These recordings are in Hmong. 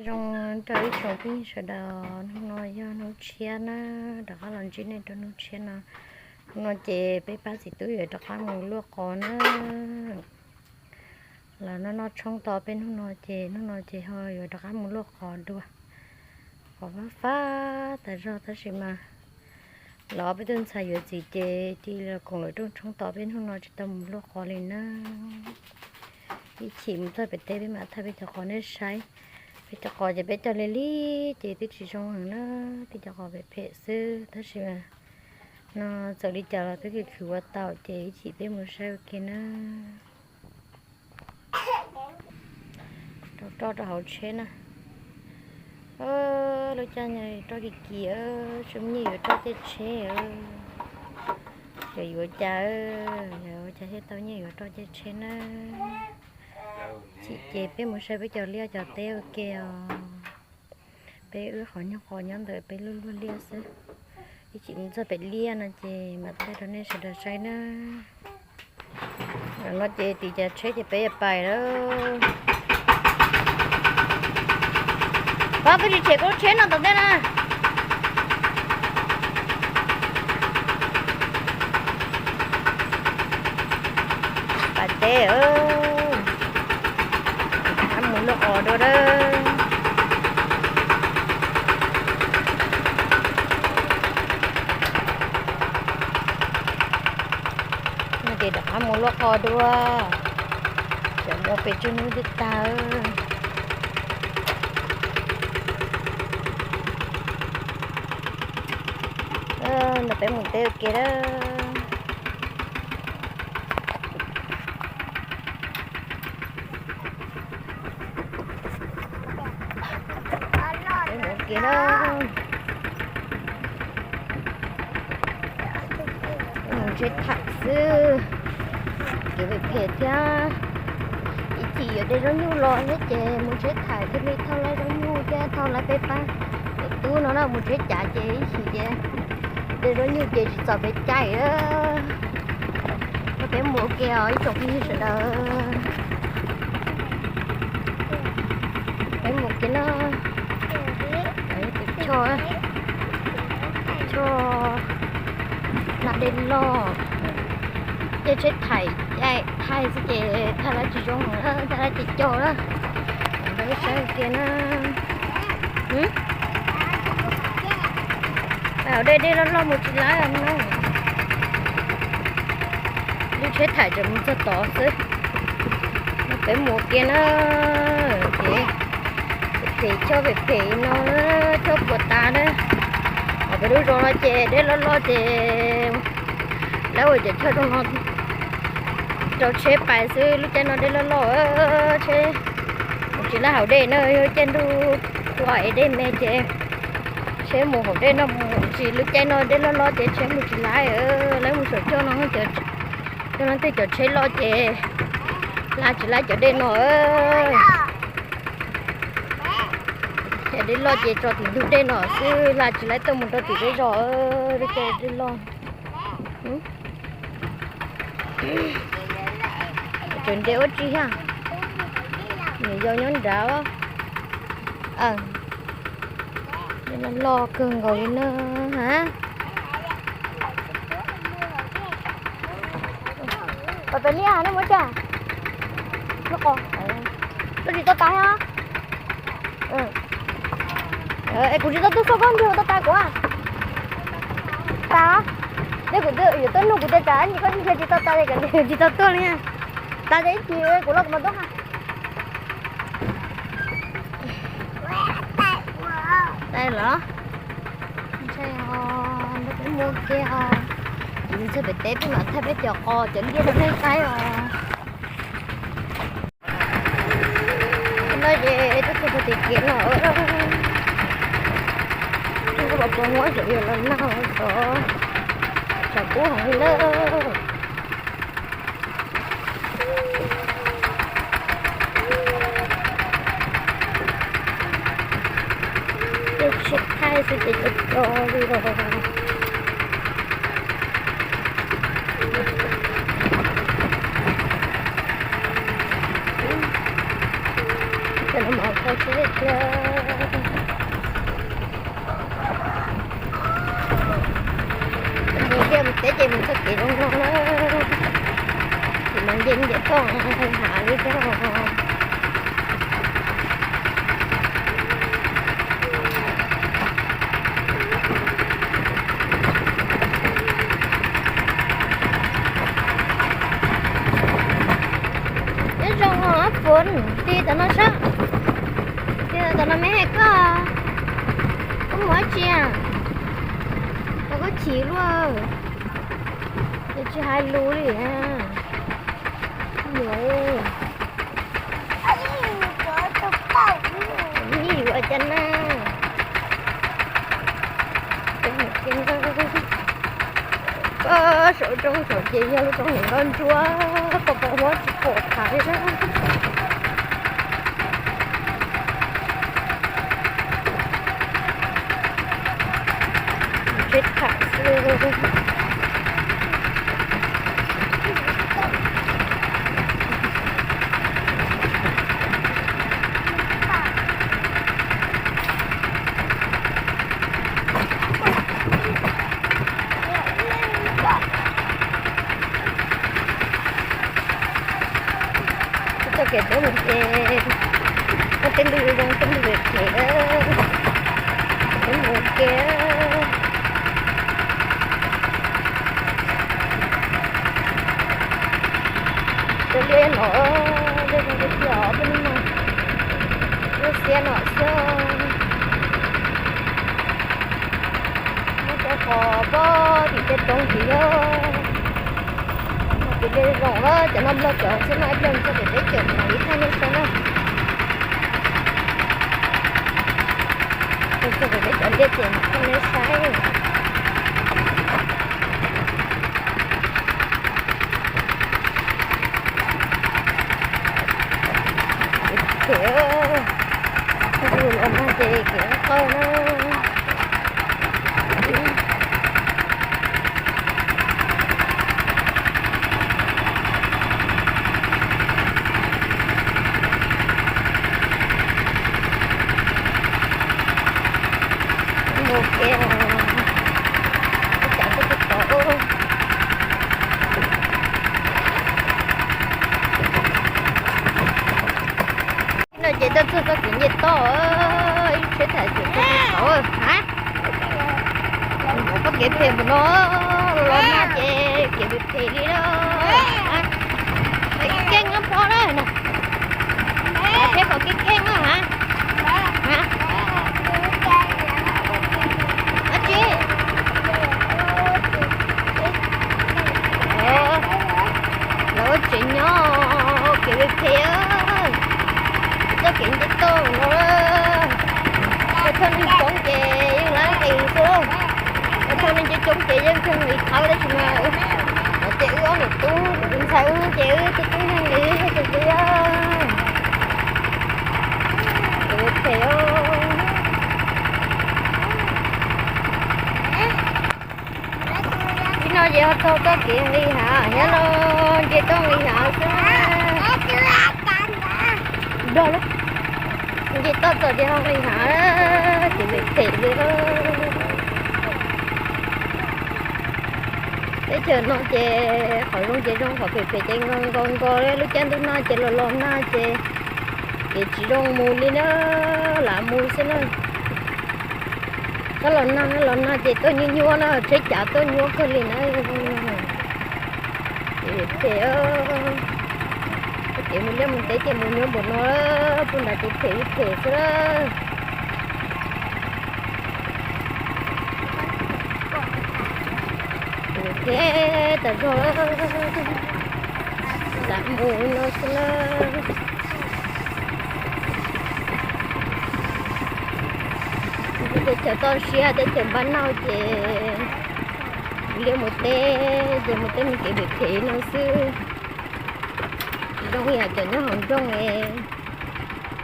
Zoo rau ib tsoom phooj ywg sawv daws, hnub no yog hnub tshiab na, rov qab los ntsib nej rau hnub tshiab no. Hnub no ces peb pab txiv tub yuav rov qab mus luaj qos na. Los noj noj tshoob tau peb hnub no ces hnub no ces ho yuav rov qab mus luaj qos dua. Qos fab fab tas zog tab sis mas los peb tug ntxhais yuav txiv ces cia li los koom lawv rooj tshoob tau peb hnub no tsis tau mus luaj qos li na. Ib chim mus txog pem teb peb mam thaij peb cov qos nej saib. Peb cov qos ces peb cog li li ces twb tsis zoo heev na, tej cov qos phem phem xwb tab sis mas no txawm li cas los twb khwv khwv ua tau ces ib chim peb mus saib ua ke na. Rau roj rau hauv tsheb na. Lub caij no roj kim kim, tsis muaj nyiaj yuav roj caij tsheb. Yog yuav cas, yog ua cas thiaj tau nyiaj yuav roj caij tsheb na. Chim ces peb mus saib peb cov liaj cov teb ua ke os. Peb wb qhov nyuag qos nyob ntawm peb lub luag liaj xwb. Ib chim mus txog pem liaj no ces mam thaij rau nej sawv daws saib na. Zaum no ces tim cov tsheb ces peb yuav pais lawm. Pab peb tsis tshem koj lub tsheb no tom ntej na. Pais teb, mus luaj qos dua dawb. No ces rov qab mus luaj qos dua, tseem mus pes tsawg hnub twb tag. Ntawm peb mus teb ua ke lawm. Peb mus ua ke na. Mus tsheb thaim xwb, kev phem phem thiab. Ib chim yuav de zaub nyuj los thiab ces mus tsheb thaim thiaj li thauj laib zaub nyuj thiab thauj laib peb pab. Peb tub no na mus tsheb cav ces ib chim ces de zaub nyuj ces tsis txaus peb caij. Peb mus ua ke os ib tsoom phooj ywg sawv daws. Peb mus ke no. Tus choj, choj hla dej loj, caij tsheb thaim, caij thaij xwb ces thaij lawv tsis zoo, thaij lawv tsis coj na. Ntawd saib kiag na. Hauv dej dej loj loj mus tsis laib no. Lub tsheb thaim tseem mus txog tod xwb. Peb mus kiag na. Ces phem choj phem phem no, choj puas tas na. Peb lub zos no ces dej loj loj ces lawv ua cov choj zoo no rau tsheb pais xwb. Lub caij no dej loj loj, tsheb mus tsis laib hauv dej na, yog caij ntuj tua es dej me ces tsheb mus hauv dej no mus tsis. Lub caij no dej loj loj ces tsheb mus tsis laib, lawv mus saum choj no, cov no tej cov tsheb loj ces hla tsis laib cov dej no. Ces dej loj ces tso tim ntug dej no xwb, hla tsis laib tuaj mus rau tim peb zos, lub caij dej loj. Tseem nres ua tsi thiab? Niam yau nyob nrad. Dej loj loj kawg nkaus li na. Ha, pais pem liaj nej muab tsa. Tuaj tsis tau tas thiab. Es kuv tsis tau tuaj xauj koj nrog tau tas kuv. Tas, nej kuv yuav tuaj nug kuv tias tsam koj nrhiav tsis tau tas, koj nrhiav tsis tau tuaj li. Tas ces ib chim kuv los kuv mam tuaj. Tas los? Ntshai os, peb mus ua ke os. Ces mus txog pem teb peb mam thaij peb cov qos cov liaj rau nej saib os. No ces twb txog tim kev no. Twb pom pom muab xyov yuav los nag xyov, tshav kub heev li na. Tej tsheb thaij xwb ces co co li los. Cov no mas kho tsheb tiag. Me koj, koj mus dab tsi? Koj chim luaj, ces tsis hais lus li. Yuav cas na. Koj saum roob saum ces yog lub roob ntsuab ntsuab, koj pom huab tsis pom tham li na. Tsheb tham xwb. Txoj kev peb mus ces muaj tej ntug zoo tej ntug phem, peb mus ua ke. Cov liaj no, liaj zoo tiag tiag peb hnub no, lub xiab no xwb. Muab cov qos pob tim tej roob tid yog, no ces liaj zoo na, cov no nplog cov xwb no, ib pliag txog pem peb caum no ib thaij nej saib na. Txog pem peb cov liaj ces mam thaij nej saib. Kev, kev los nag ces kev qawj na. Mus kev, ua cas tuaj tod. No ces tuaj txog txoj kev nce toj, ib tsheb tham txog kev saud. Ha, pob kev phem mus no, los nag ces kev phem li lawm. Kev keej no pob na, tsheb kom keej keej na. Ha, dab tsi? Lawv ua tsev nyob kev phem, txoj kev nce toj no. Yog thaj neeg coob ces yeej laib nqis xwb. Yog thaj neeg coob coob ces yeej kawg nqis tau tab sis mas, ces wb ob niam tub tus ntxhais wb ces wb twb tub neeg li ces twb, kev phem. Ib no ces ho txog txoj kev nqis hav thiab los nce toj nqis hav xwb. Nplog lawm, nce toj txog ces ho nqis hav, kev phem li. Teb chaws no ces qhov zoo ces zoo, qhov phem phem ces nkaus nkaus nkaus. Lub caij ntuj nag ces los los nag ces kev tsis zoo mus li na, lam mus xwb na. Txhob los nag, los nag ces tuaj nyuaj nyuaj na, tsheb cav tuaj nyuaj kawg li na. Kev phem, kev mus liaj mus teb ces mus nyuaj npaum no, puag nrad ces phem li phem xwb. Phem tas zog, lam mus no xwb na. Teb chaws toj siab teb chaws npab noj ces mus liaj mus teb ces mus tej me kev phem phem no xwb. Zoo yam cov nyob hauv nroog,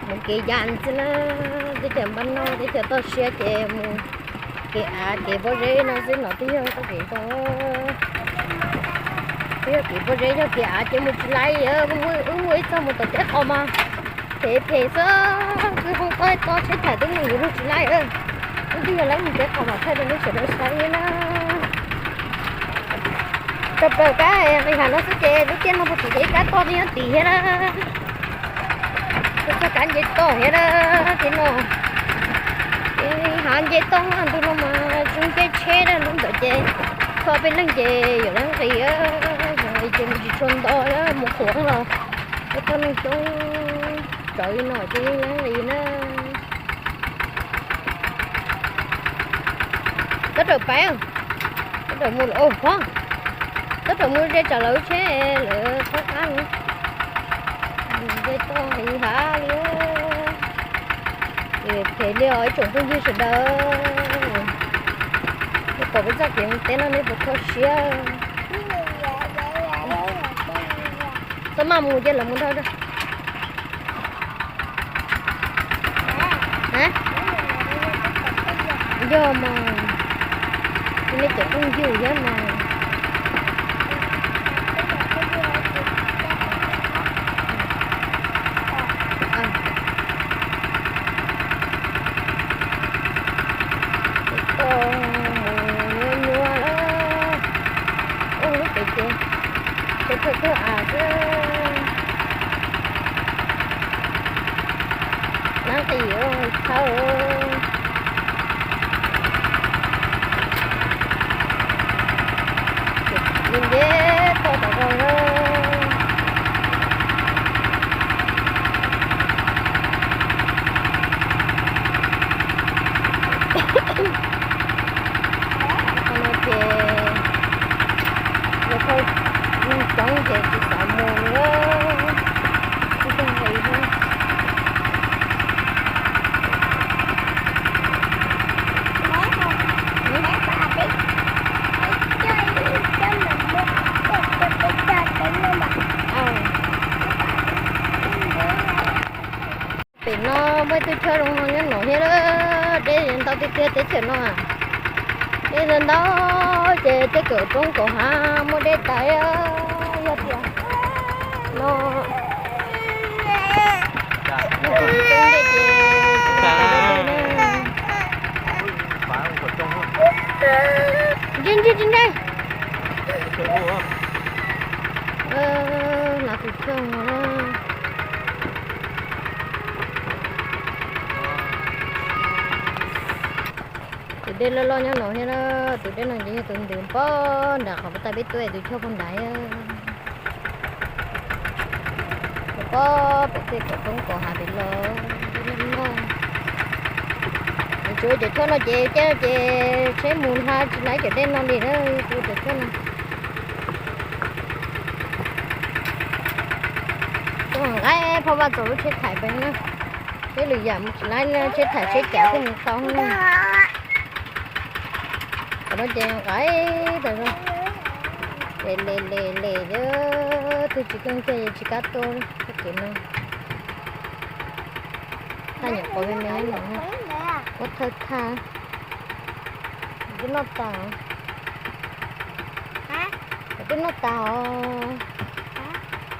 mus kev ya xwb na. Teb chaws npab noj teb chaws toj siab ces mus kev av kev pob zeb no xwb, no twb yog txoj kev zoo. Twb yog kev pob zeb yog kev av ces mus tsis laib. Wb muaj ib txoj mus tom teb qos mas phem phem xwb, kwv hoob tob tob tsheb chaim twb mus yuav luag tsis laib. Wb twb yog lawv mus teb qos mas thaij rau nej sawv daws saib na. Rau plaws kab nqis hav no xwb ces lub caij no puag tim ces ib kab toj nyob tim thiab na. Txoj kab nce toj thiab na, ces no hav nce toj ntug no mas tsis nce tsheb na, lub ntawd ces kho peb leeg ces yuav laib nqis, nqis ces mus tsis tshua nto, mus qhuav los ua txog neeg coob tsawv li no ces yeej laib nqis na. Raws pais, tawb raws mus lawm, tawb raws mus ze tsam lawv lub tsheb lawv qab qab no. Ze toj heev hav li, phem li os ib tsoom phooj ywg sawv daws. Nej pom peb txoj kev mus teb no nej puas kho siab? Txhob maj mus, cia lawv mus dhau. Yog mas, nej cov phooj ywg thiab mas. Toj mus nyuaj nyuaj lawm. Ub, lub pem ces tsheb thawj thawj av xwb. Nab qis thawj. Nce nce toj tom zos na. Qhov no ces yog thauj neeg coob ces tsis xav mus li. Ib tug nqis thiab. Pem no muaj ib tug chaw zoo no nyob no thiab, dej ntau tiag tiag teb chaws no. Dej ntau ntau ces tej kaum roob kaum hav muaj dej tas. Yog tias no, yog tias tsis tau dej ces tsis muaj dej na. Ntsia ntsia ntsia ntsia. Hnav tus kheej no. Tus dej loj loj nyob no thiab na. Tus dej no ces yog tus ntws pog nram qhov puag ta peb tuaj tus choj puag nrad. Tus pog pem tej kaum roob kaum hav pem los. Tsuav cov choj no ces caij ces tsheb mus hla tsis hla cov dej no li na. Tsuav cov choj no. Nqa phoj vaj txog lub tsheb thaim pem na. Tsheb lwm yam mus tsis hla, tsheb thaim tsheb cav kuj mus tau na. Qhov no ces nqa tas zog. Ces le le le, twb tsis keej kiag tsis kam tuaj txoj kev no. Thaj nyuam qhuav me me no, muab thawj thaj. Twb noj tas, twb noj tas os.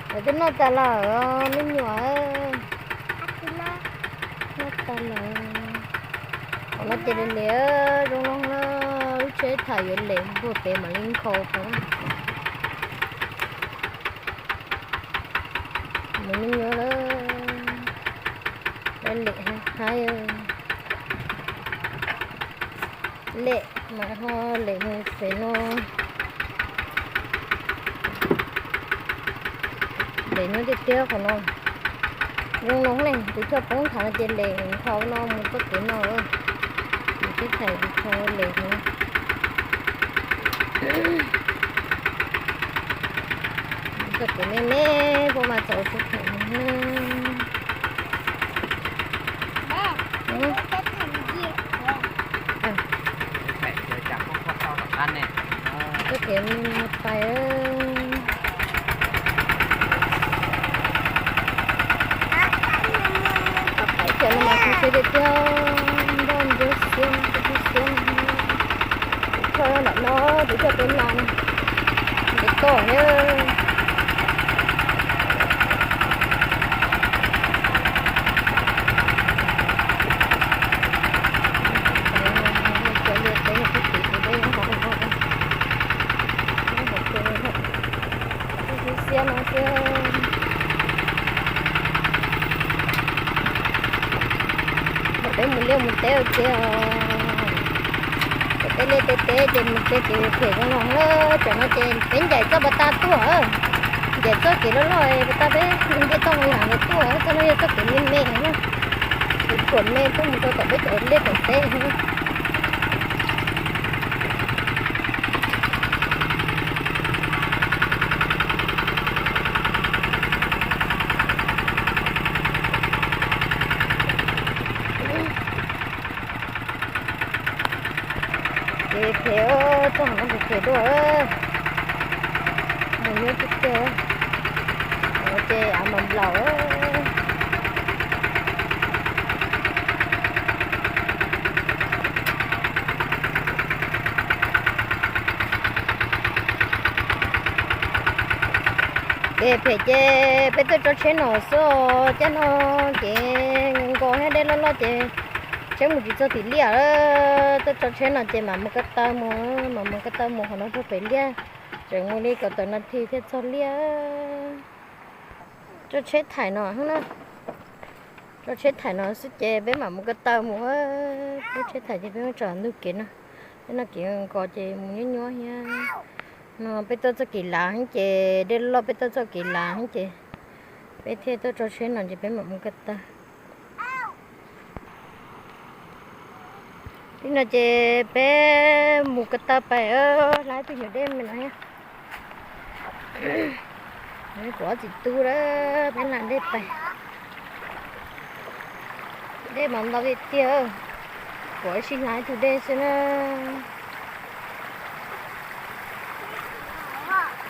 Twb noj tas lawm me nyuam. Noj tas lawm. Qhov no ces li zoo no na, lub tsheb thaim yuav lem npuag pem mam li nkhaus qhov na. Mus me nyuam lawm, lem haib. Lem mas ho lem mus pem no. Lem no tiag tiag qhov no. Zoo no ne, tus choj poob nthav no ces lem nkaus no mus txoj kev no. Mus teb chaws tus choj lem no. Txoj kev me me, puab mas txaus txog thaum no. Txoj kev me me pais. Txoj kev no mas kuj siab tiag tiag, nroj ntsuab xiab, xiab. Tus choj nram no, tus choj peb na, ntev toj thiab. Cov liaj teb peb tim tus dej nyob hauv, nyob hauv, nyob hauv xiab no xwb. Thaum peb mus liaj mus teb ua ke os, thaum peb liaj peb teb ces mus tsev ces phem zoo no na. Tsam no ces peb ncaim txoj pas tag tuaj, ncaim txoj kev loj loj pas tag peb nce toj mus yam ntawd tuaj. Txoj no yog txoj kev me me na, kev thuam me tuaj mus rau tom peb cov liaj tom teb. Phem, txoj hauv no phem phem dua. Mus nyob tiag tiag, ces av mas nplaum. Ces phem ces peb tuaj tso tsheb no xwb, caj no ces nkos thiab dej loj loj ces tsheb mus tsis txog tim liaj. Tuaj tso tsheb no ces mam mus ko taw mus, mam mus ko taw mus qhov no rau pem liaj, tseem mus li kaum tawm nas this thiaj txog liaj. Tso tsheb thaim no na, tso tsheb thaim no xwb ces peb mam mus ko taw mus. Tso tsheb thaim ces peb mam tso ntug kev no, tej no kev nkos ces mus nyuaj nyuaj thiab. No peb tuaj txoj kev lav heev ces dej loj, peb tuaj txoj kev lav heev ces peb thiaj tuaj tso tsheb no ces peb mam mus ko taw. Li no ces peb mus ko taw pais, hla tus nyuam dej me no thiab. Kuv ob txiv tub lawm, peb hla dej pais. Dej mas ntau tiag tiag, kuv ib sij hla ib tug dej xwb na.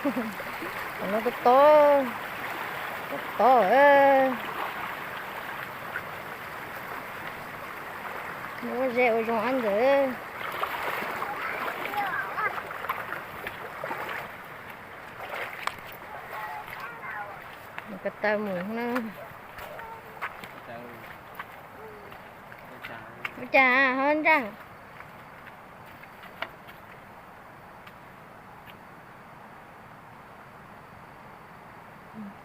Qhov no kuj tob, kuj tob. Ua ze ua zoo ab ntawd. Ko taw mus na. Ua cas ho ntsaj?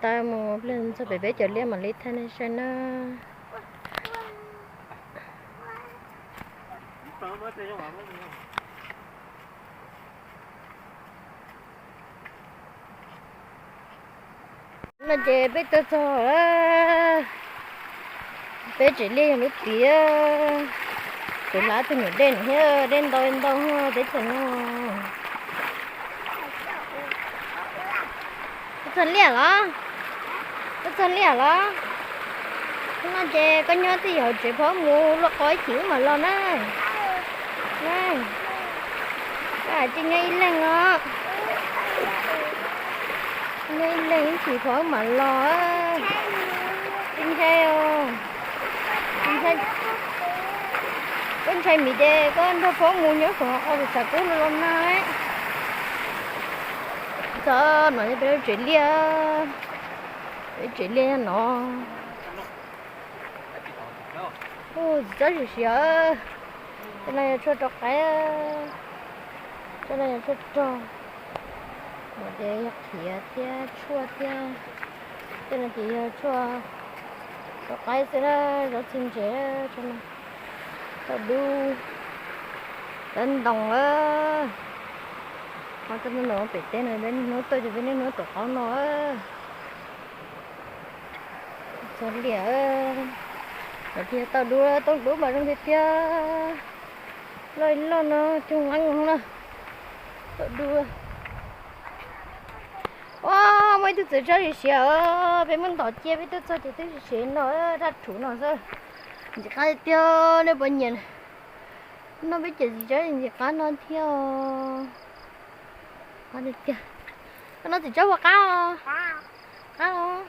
Taw mus pliag txog pem peb cov liaj mam li thaij nej saib na. No ces peb tuaj txog, peb tsev liaj yog lub tid, kuv hla tus nyuam dej thiab, dej ntau ntau teb chaws no. Koj txog liaj los? Koj txog liaj los? No ces koj nyob twj ywm hauv tsev, phob mus luaj qos ib chim wb mam los na. Koj tsis nyob ib leeg os. Nyob ib leeg ib chim phob wb mam los. Tsis ntshai os. Koj ntshai miv ces koj nrog phob mus nyob saum qhov tshav kub los na. Txog no yog peb lub tsev liaj, peb tsev liaj no. Txiv tsob siav siav, tej no yog tshuaj rau qaib, tej no yog tshuaj rog, no ces yog qhiav thiab tshuaj thiab, tej no ces yog tshuaj rau qaib xwb na, zaub txhwb ntsev, tau dub, tau ntoo. Qhov tau ntoo pem teb no peb niaj hnub tuaj ces peb niaj hnub tuaj qaub no. Txog liaj, no ces tau dub, tau dub mas zoo tiag tiag. Loj loj no coob leej no. Tau dub. Ua, muaj ib tug txiv tsob siav siav, peb muab ntom cia peb tuaj txog ces twb siav no, daj rhuv no xwb. Ntxim qab tiag, nej puas nyiam noj peb cov txiv tsob ntxim qab no thiab? Qab tiag tiag. Koj noj txiv tsob puas qab os? Qab os.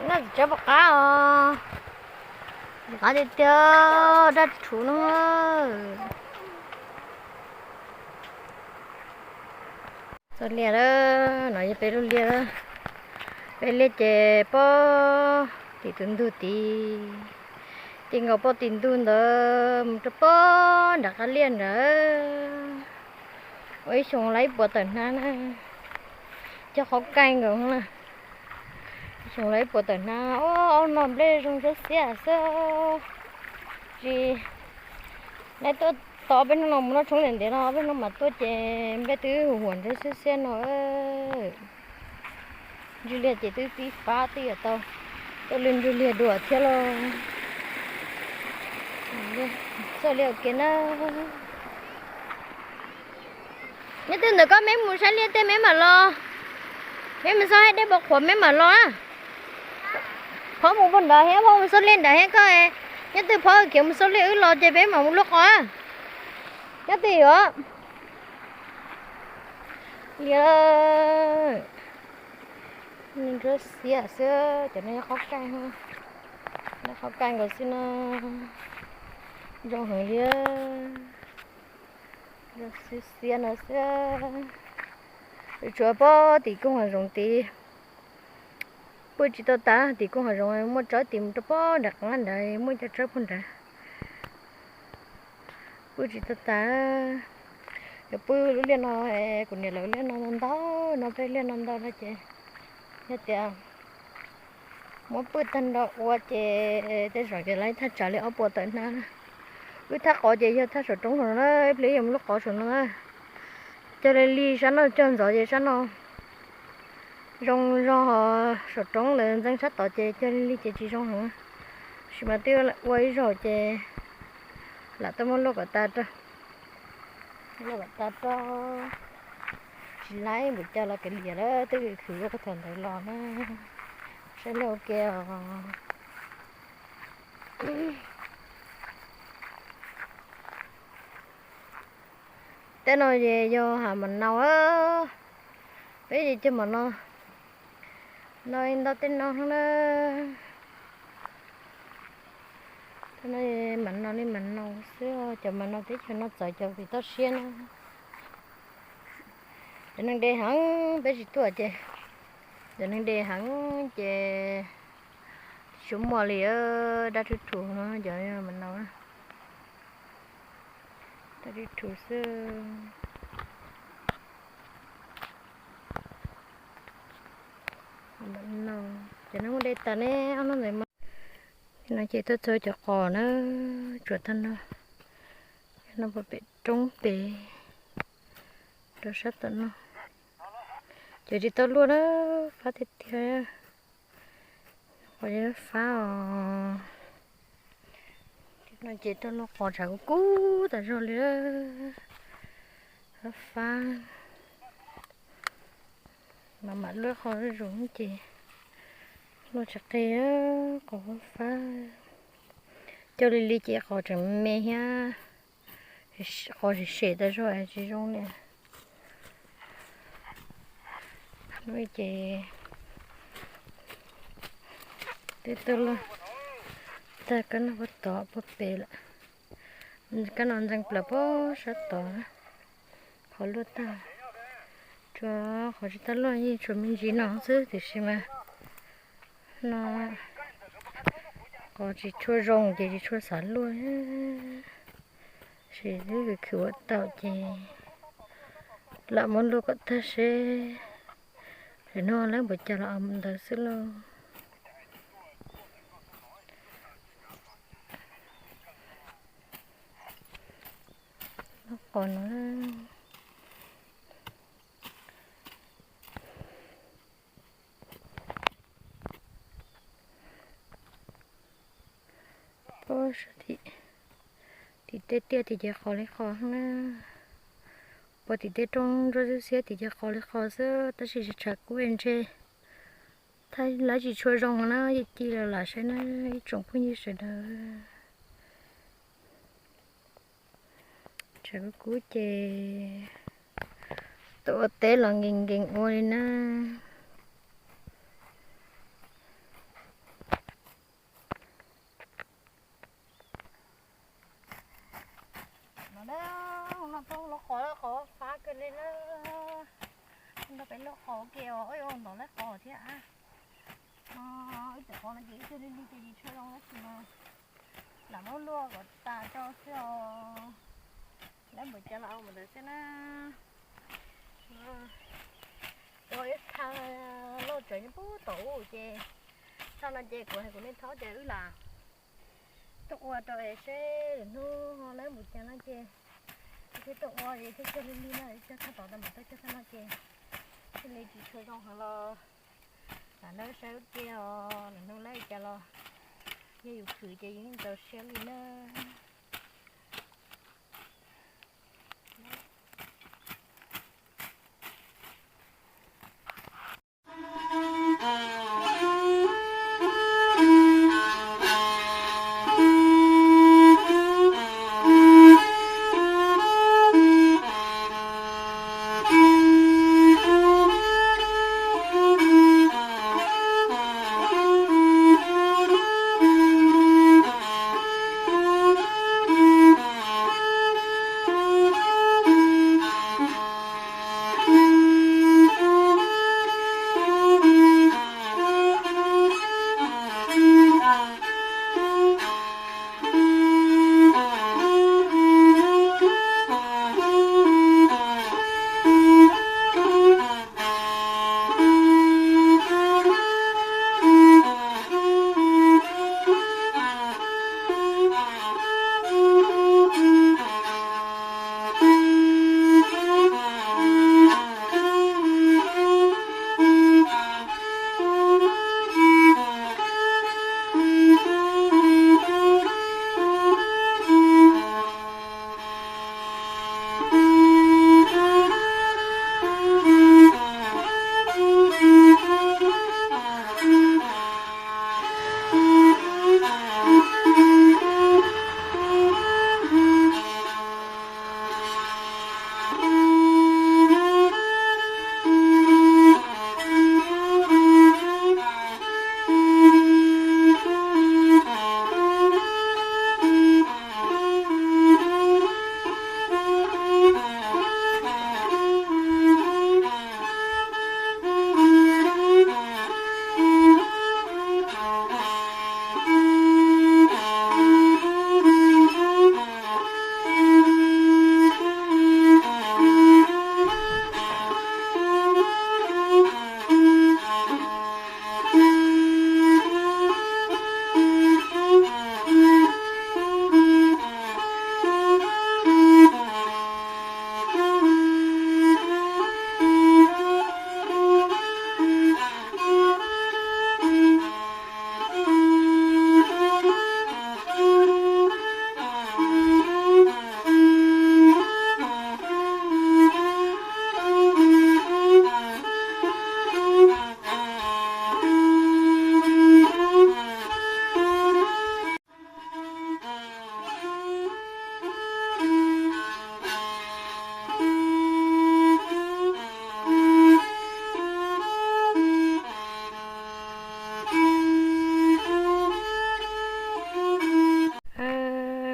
Noj txiv tsob puas qab os? Ntxim qab tiag tiag, daj rhuv no. Txog liaj lawm, no yog peb lub liaj. Peb liaj ces pog tim tus ntug tid, ti nkaus pog tim ntug ntawd mus rau pog nram qab liaj nrad. Ua ib xyoo lawv ib puas tawm hnab na, cog qhov kaij nkaus na. Ib xyoo lawv ib puas tawm hnab. Ob, ob no nplej zoo sab xiab xwb. Tsis, lawv tuaj tod peb hnub no mus noj tshoob ntev ntev no, peb hnub no mas tuaj ces nplej twb huam huam ntswg xiab xiab no. Ntswg liaj ces twb pib fab twb yuav tau tuaj lwj ntswg liaj dua thiab lauj. Txoj liaj ua ke na. Nyob twg ntawm koj, meb mus saib liaj tej meb mam los. Meb mus xauj haib dej puas qhuav meb mam los na. Phob mus puag nrad thiab, phob mus xauj liaj nrad thiab koj. Nyob twg phov khiav mus xauj liaj wb los ces peb mam mus luaj qos. Nyob twg yuav liaj. Nrog xiab xwb, cov no qhob kai, qhob kai nkaus xwb no. Zoo heev li. Zoo xiab xiab no xwb. Tshuav pob tim koog hav zoov tid. Pw tsis tau tas tim koog hav zoov, muaj tsawb tim mus rau pob nram qab nrad muaj cov tsawb puag nrad. Pw tsis tau tas. Yog pw lub liaj no, kuv niam lawv liaj no ntau ntau no, peb liaj no ntau no ces yog tias muab pw tag nrho ua ces tej zaum ces laib thaj tsam li ob puas tawm hnab na. Wb thaj qos ces yog thaj saum roob no na, ib pliag yuav mus luaj qos saum no na. Cog li li sab no cog ntxov ces sab no zoo zog, saum roob lawv ntxeev sab tod ces cog li li ces tsis zoo heev. Tab sis mas twb ua ib zaug ces lam tuaj muab luaj kom tas rau, luaj kom tas rau. Tsis laib npaum cas los kav liam lawm, twb khwv lub qhov thaum ntawd los na. Saib lub ua ke os. Tej no ces yog hav mam nau, peb ces cog mam no, no ntau tej no na. Tej no mam no li mam no xwb, cov mam no teb chaws no txawv cov vim toj siab na. Cov neeg de heev, peb tsis tuaj ces cov neeg de heev ces tsis muaj li, dab rhuv rhuv no cov mam no. Dab rhuv rhuv xwb. Mam no, cov neeg muaj de tas ne, ob hnub ntawd mas. No ces tuaj txog cov qos na, tsuas tag no. No puag pem roob pem rau sab tom no. Cov tsis tau luaj na, fab tiag tiag. Qos fab os. No ces tuaj luaj qos tshav kub kub tas zog li. Fab fab. Mam mam luaj qos zuj zus ces luaj tsis qi, qos fab fab. Cog li li ces qos tseem me thiab, qos sem sem tas zog tsis zoo li. Hnub ces twb tuaj luaj tag kab no puag tod puag pem lawm. Kab no ntxeev plaws puag sab tod, qhov luaj tag. Tsuas qhov tsis tau luaj yeej tshuav me ntsis no xwb tiam sis mas no qos tsis tshua zoo ces tsis tshua xav luaj. Tab sis twb khwv ua tau ces lam muab luaj kom tag seb lwm hnub laib npaum cas los ua mus ntawd xwb lauj. Lub qos no, puag tim tej tiaj tim ces qos li qos na. Puag tim tej roob ntsuab xiab xiab tim ces qos li qos xwb, tab sis tshav kub ntshe thaij laib tsis tshua zoo na, yeej ci los lam saib na ib tsoom phooj ywg sawv daws. Tshav kub kub ces tuaj ua teb los nkees nkees ua li na. No na, no tuaj luaj qos, qos fab kawg li na. Nrog peb luaj qos ua ke os, ntov laib qos thiab. Ib cov qos no ces ib tug li li ces tsis tshua zoo tab sis mas lam muab luaj kom tas rau xwb os. Laib npaum cas los ua mus ntawd xwb na. Ua ib thaj loj tsawv nyob puag tom ub ces thaj no ces kuv hais kuv nej thaub ces wb lam tuaj ua rau es seb lwm hnub laib npaum cas no ces thiaj tuaj ua es thiaj cog li li no, cog thaj tod tau mam tuaj cog thaj no ces thiaj li tsis tshua zoo heev los lam nrog saib ua ke os, lwm hnub laib cas los yog yus khwv ces yus yeej txaus siab li na.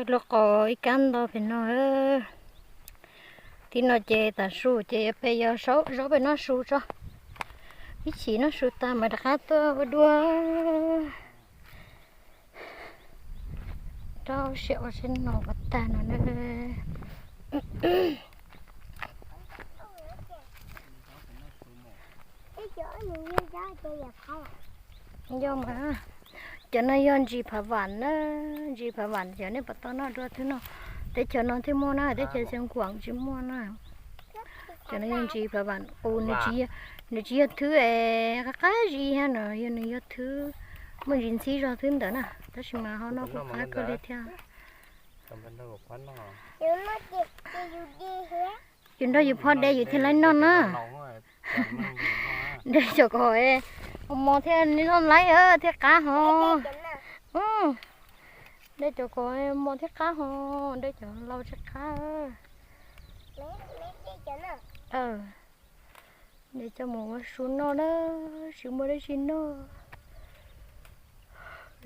Lub qos ib kab ntau pem no. Tim no ces tav su ces yuav pem yog zaub pem noj su tso. Ib chim noj su tag mas rov qab tuaj ua dua. Rau siab ua siab no ua tag no na. Yog mas, cov no yog ntsis phav vam na, ntsis phav vam cov nej pom tau noj dua thwb no. Teb chaws no thiaj muaj na, teb chaws Xeev Khuam tsis muaj na. Cov no yog ntsis phav vam qus, nws tsis yog thwb es qab qab zis thiab no, yog nws yog thwb muaj ntsis ntxhib zog thwb ntawd na, tab sis mas ho noj kuj qab kawg li thiab. Yus nrog yus phob de yus thiaj laib noj na. De cov kom mos thiaj noj laib thiaj qab ho. De cov kom mos thiaj qab ho, de cov laus tsis qab. De coj mus ua su noj na, tsis muaj dab tsi noj.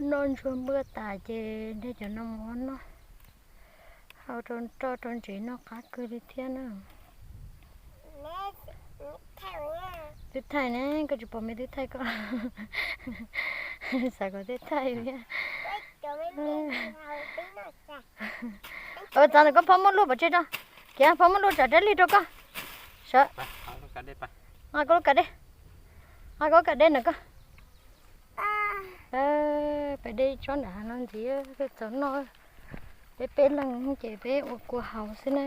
Noj ntsuag npua tas ces de cov no mus ua noj. Hau rau roj rau ntsev noj qab kawg li thiab na. Twb thaij ne, koj tsis pom me twb thaij koj. Xav kom twb thaij thiab. Ua txav ntawm koj phob muab luaj pov tseg rau. Kiv phob muab luaj tsam rab lig rau koj. Sawv. Nqa koj lub kas dej. Nqa koj lub kas dej ntawm koj. Peb de tsob nram hav no ntxiv, peb txaus noj. Peb peb leeg ces peb ua kua haus xwb na.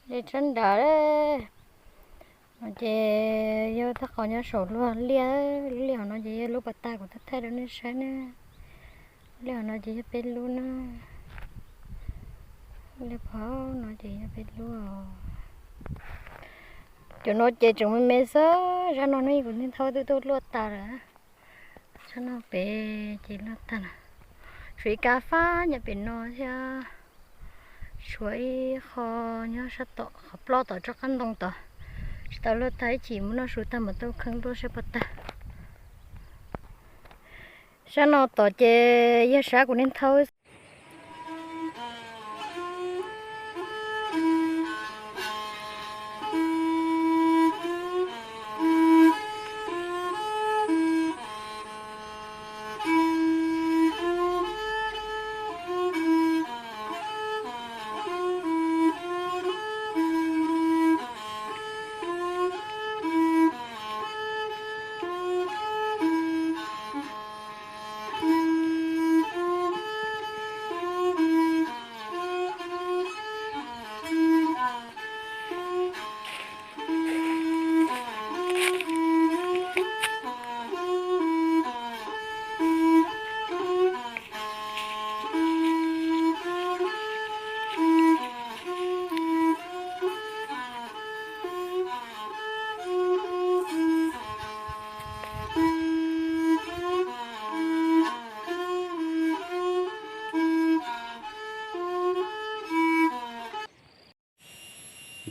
De tsob nrad no ces yog thaj qos nyob saum luag liaj, lub liaj hauv no ces yog lub pas tag kuv thaij thaij rau nej saib na. Lub liaj hauv no ces yog peb lub na. Lub liaj hauv no ces yog peb lub. Cov no ces tseem me me xwb, zaj no ne kuv niag thaub twb tuaj luaj tas lawm. Zaj no pem ces luaj tag lawm. Tshuav ib kab fab nyob pem no thiab. Tshuav ib qho nyob sab tom qhov ploj tom tsob qab ntoo tod. Tsis tau luaj tag, ib chim mus noj su tag mam tau kheej luaj saib puas tag. Sab no tom ces yog sab kuv niag thaub.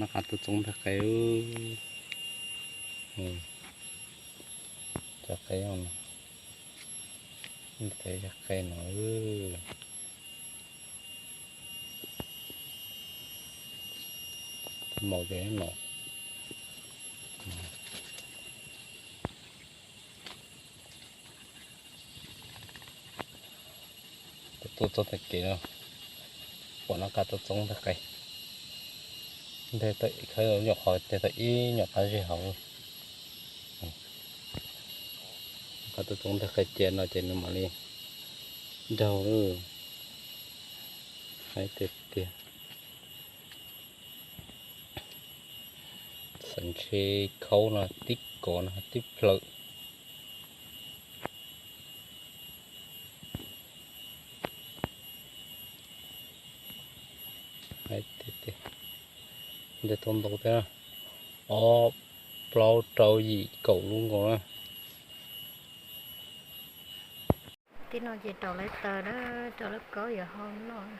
Noj qab tuaj txoov ntag qe. Cov qe no, qe no. Maum ces no. Tuaj txog tag kev no, pom noj qab tuaj txoov ntag qe. Nteg tau ib nyuam qhov, nteg tau ib nyuam qab zej hauv. Noj qab tuaj txoov ntag qe cia no ces nws mam li daug lawm. Haib tiag tiag. Xeem tsheb khaub no tib kov no tib plawv. Haib tiag tiag. Nteg tau ntau thiab, ob plaub rau yim kaum lub nkaus na. Tib no ces rau lawv taws na, rau lawv kaub yuav hau noj.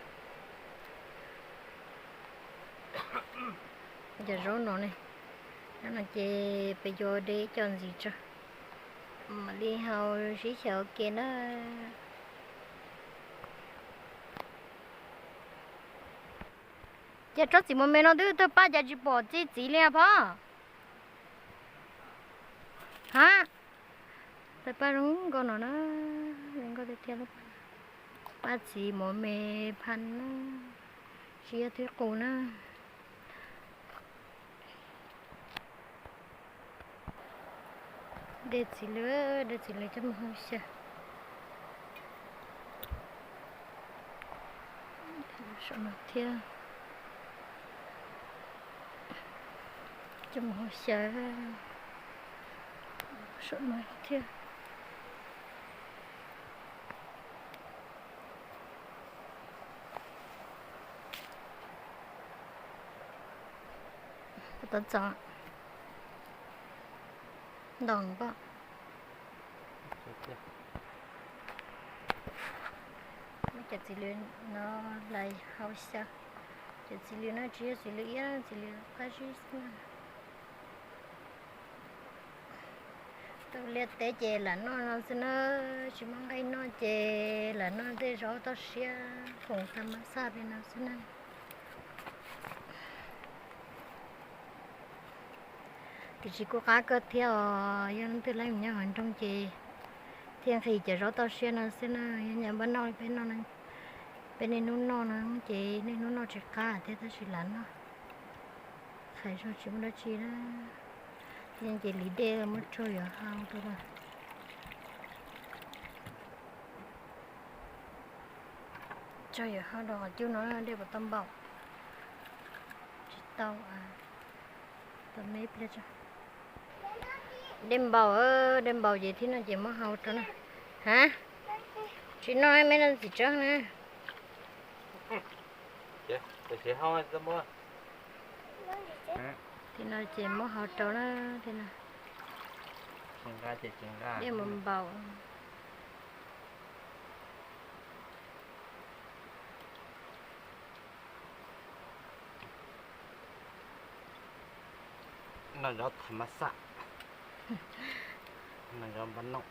Cov zaub no ne, zaub no ces peb yuav de coj ntxiv tso, mam li hau sib xyaw ua ke na. Ces tsob txiv mos me no twb tawg paj cas tsis pom txi txiv li phob? Ha, tawg paj zoo nkauj no na, zoo nkauj tiag tiag. Paj txiv mos me pha na, tsis yog twb qus na. De txiv lws, de txiv lws coj mus hau xyaw. Saum no thiab, coj mus hau xyaw saum no thiab. Tau txog ntoo pob. Muab cov txiv lws no lais hau xyaw. Cov txiv lws no tsis yog txiv lws iab, txiv lws qab zib xwb na. Tus liaj teb ces lam noj no xwb na, tsis muaj nqaij noj ces lam noj tej zaub toj siab khoom tag mab xaj li no xwb na. Tiam sis kuj qab kawg thiab os, yog leej twg laij mus nyob hauv nroog ces thiaj nqhis cov zaub toj siab no xwb na, yog nyob npaj noj peb no, peb niaj hnub noj no ces niaj hnub noj tsis qab thiab tab sis lam noj. Qhais zog tsis muaj dab tsi na, thiaj ces li dej muab tsau yuav hau rau lawm. Tsau yuav hau rau qhov cub no dej puas tau npaum. Tsis tau, tau me ib pliag tso. Dej npaum, dej npaum ces thib no ces muab hau rau na. Ha, tsis noj me no txiv tsawb na. Thib no ces muab hau rau na, thib no. Dej npaum npaum. Noj zaub tag mab xaj, noj zaub npab noj,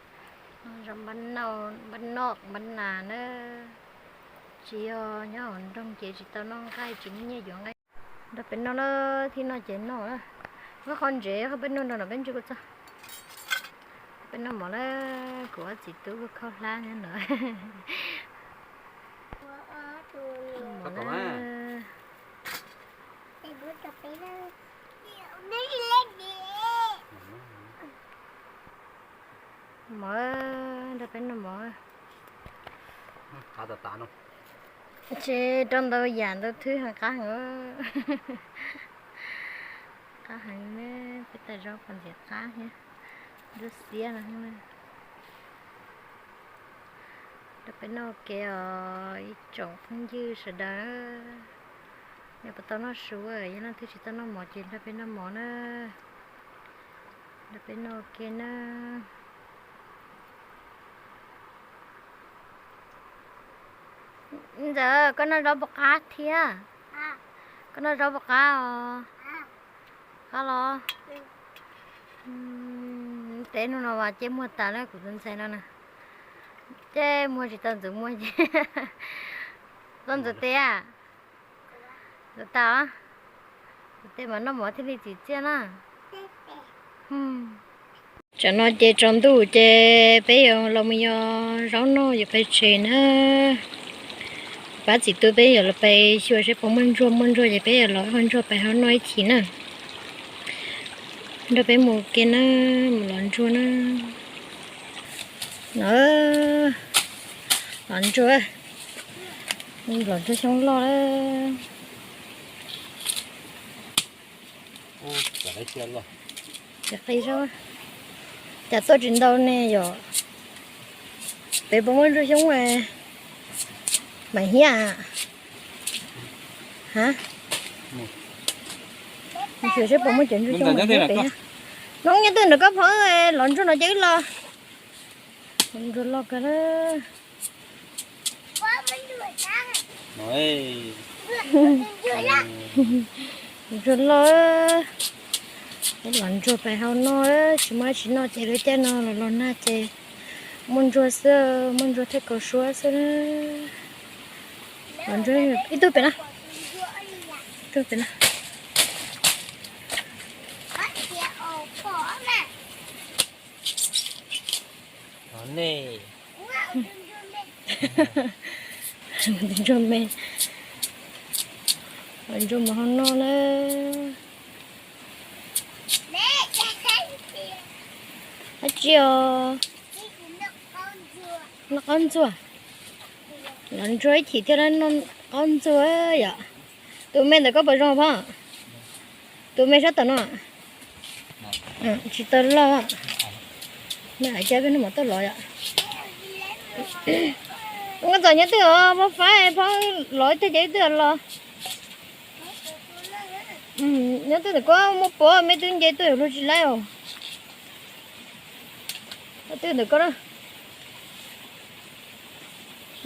npab noj npab nas na. Tsis yog nyob hauv nroog ces tsis tau noj nqaij, tsis muaj nyiaj yuav nqaij. Nrog peb noj na, thib no ces noj na. Muab qhov ntsev qhov peb noj nrog no peb ntsib kuv txog. Peb noj mov na, kuv ob txiv tub kuj khaub hlab nyob no. Mov na. Mov, nrog peb noj mov. Tsis rau ntau yam ntau thwb heev, qab heev. Qab heev, peb tag zaub qos ntxiv qab thiab, nruab xiab no. Nrog peb noj ua ke os ib tsoom phooj ywg sawv daws. Yog puas tau noj su, yog leej twg tsis tau noj mov ces nrog peb noj mov na. Nrog peb noj ua ke na. Ntxawm, koj noj zaub puas qab thiab? Koj noj zaub puas qab os? Qab los? Teb hnub no vas ces muag tas na, kuv tus ntxhais no na. Ces muag tsis tau ntxuav muag ces. Tau ntxuav tes a? Ntxuav tas os. Ntxuav tes mas noj mov thiaj li txim txiaj na. Tsam no ces tsaus ntuj ces peb yuav los mus yos zaub noj yuav pais tsev na. Pab txiv tub peb yuav los pais xyuas seb puas muaj ntsuag, muaj ntsuag ces peb yuav los ua ntsuag pais hau noj ib chim na. Nrog peb mus ua ke na, mus los ntsuag na. No, los ntsuag, los ntsuag xyoob loj lawm. Qis zaub, cas tuaj tsis ntau ne yom? Peb puas muaj ntsuag xyoob mas hiab? Ha, xyuas seb puas muaj cov ntsuag xyoob mas hiab pem. Nov nyob twg ntawm koj phob, los ntsuag no ces wb los. Ntsuag loj kawg lawm. Ntsuag loj, los ntsuag pais hauv no, tsis muaj dab tsi noj ces lawv caij no los los nag ces muaj ntsuag xwb, muaj ntsuag thiaj kaus suab xwb. Los ntsuag ib tug pem no, ib tug pem no. Ntsuag me, ntsuag mus hauv no na. Dab tsi os? Noj qaub ntxuag. Los ntsuag ib chim thiaj li noj qaub ntxuag yom. Tus me ntawm koj puas zoo phom? Tus me sab tom no tsis tau loj. Me hais cas peb no mas tuaj lov yom. Nkauj Txos nyob twg os? Phob Faib, Phob los ib teg ces ib teg los. Nyob twg ntawm koj muaj pov me twb nce tuaj luag tsis laib os. Nyob twg ntawm koj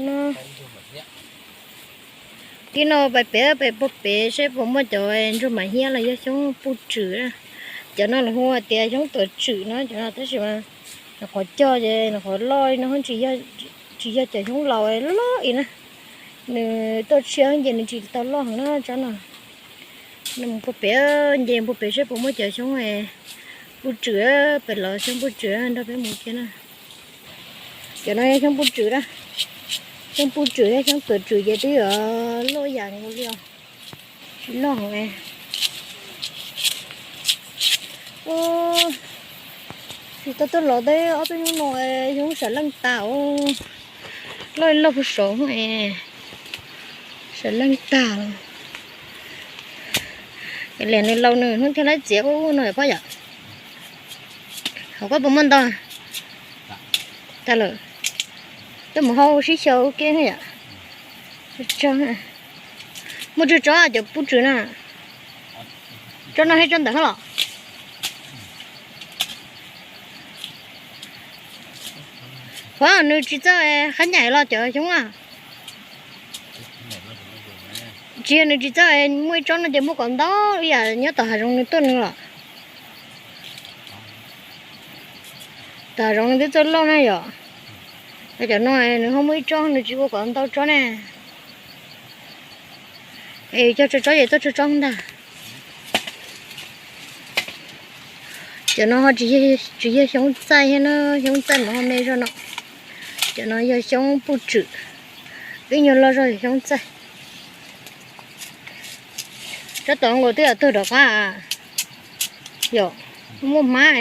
na. Tib no pais pem, pem puag pem seb puas muaj cov ntsuag mam hiab los yog xyoob puj tswm. Cov no lawv hu hais tias xyoob tuam tswm no cov no tab sis mas nws qhuav cog ces nws qhuav loj li no, tsis yog cov xyoob laus loj loj li na. Nws tuaj tshiab ces nws tsis tau loj heev na tsob no. Nws mus puag pem, nce puag pem seb puas muaj cov xyoob puj tswm, pem los xyoob puj tswm nrog peb mus kiag na. Cov no yog xyoob puj tswm na. Xyoob puj tswm thiab xyoob tuam tswm ces twb yuav loj yam nkaus li os. Tsis loj heev. Tsis tau tuaj lov teb ob peb hnub no, xyoob sam leej tas os. Loj loj puag saud, sam leej tag. Liam nws laus nws hnub thiaj laib txiav ub no yom Phob yom. Hauv koj puas muaj ntau? Tag lawm. Tuaj mus hau sib xyaw ua ke yom. Muaj tsawg tsob cov puj tswm na? Tsob no thiab tsob ntawd los? Phob, nws tsis txawj qab nyaim los cov xyoob a? Tsis yog nws tsis txawj, muaj ib tsob no ces muaj kom ntau ib yam nyob tom hav zoov nws tuaj nws los. Tom hav zoov nws twb txawj loj na yom. Cov no nws ho muaj ib tsob nws tsis ua kom ntau tsob ne. Es cog tsawg tsob ces tuaj tsawg tsob ntag. Cov no ho tsis yog xyoob txaij thiab na, xyoob txaij mas ho me zog no. Cov no yog xyoob puj tswm, ib nyuag loj zog xyoob txaij. Tsob tod nkaus twb yuav tuag rov qab. Yom, muaj hmab,